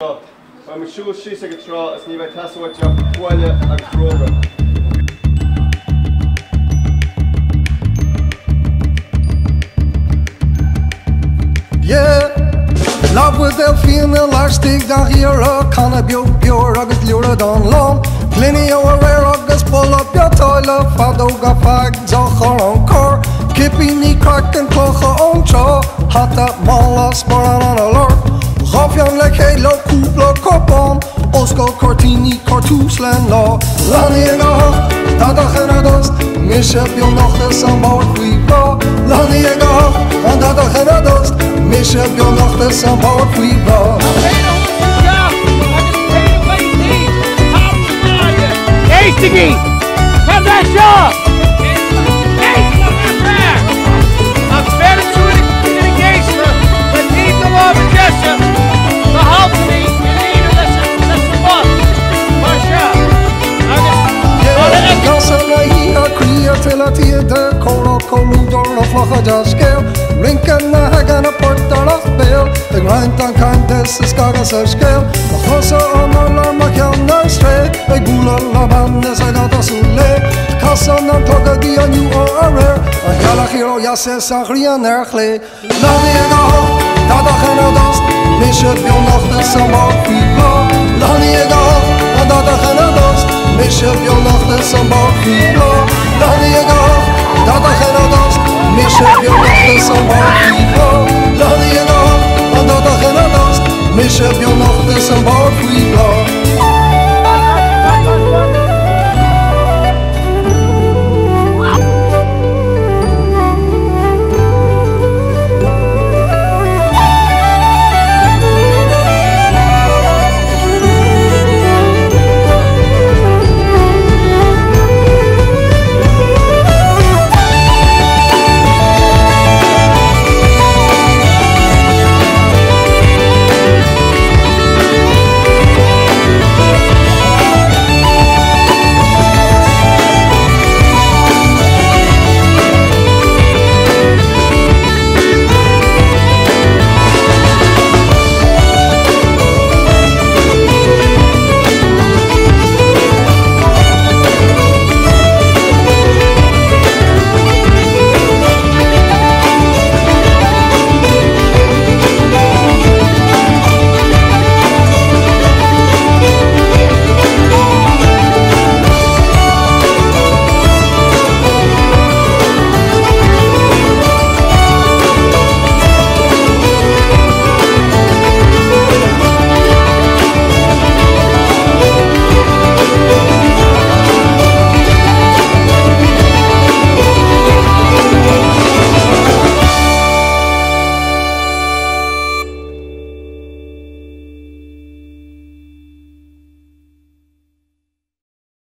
Beidh muid ag siúl síos ag an trá is ní bheidh ag teastáil uait ach tuáille agus bróga. Yeah. Leath buidéal fíona laistigh den ghiorra, Canna beag beoir agus liúradán lán, Gloiní ó aréir agus boladh biotáille, Feadóga fags á chur ón gcarr, Cipíní craicinn clocha ón trá, Hata, mála, sparán an urláir. Dhá pheann le chéile, cúpla cupán, Oscail cuirtíní, cuir tús len lá. Leath i ndiaidh a hocht, Deadach ina dtost, Mise beo nocht is an bord faoi bhláth. Leath i ndiaidh a hocht, An deadach ina dtost, Mise beo nocht is an bord faoi bhláth. Péire thuas isteach agus péire pointí thar sa bhaile. Éistigí! Cad é seo? Éist liom, a fear! An bhfeileann tú ina gcéasta le taobh na láimhe deise, na haltanna i líne leis an mbos, mar seo, agus mar a fheiceann. Casadh na hoíche, croí ar tuile taoide, Comhrá, comhluadar, a fliuchadh dea-scéal, Rince na haigne, portaireacht béil, Ag roinnt an chaint is ag scagadh sa scéal, Mo chosa an urlár, mo cheann ar strae, Ag bualadh le bean is ag atosú léi, Casann an clog go dtí an uair aréir, An ghealach thiar ó dheas is an ghrian ar chlé. Leath i ndiaidh a hocht, Deadach ina dtost, Mise beo nocht is an bord faoi bhláth. Leath i ndiaidh a hocht, An deadach ina dtost, Mise beo nocht is an bord faoi bhláth. Leath i ndiaidh a hocht, Deadach ina dtost, Mise beo nocht is an bord faoi bhláth. Leath i ndiaidh a hocht, An deadach ina dtost, Mise beo nocht is an bord faoi bhláth.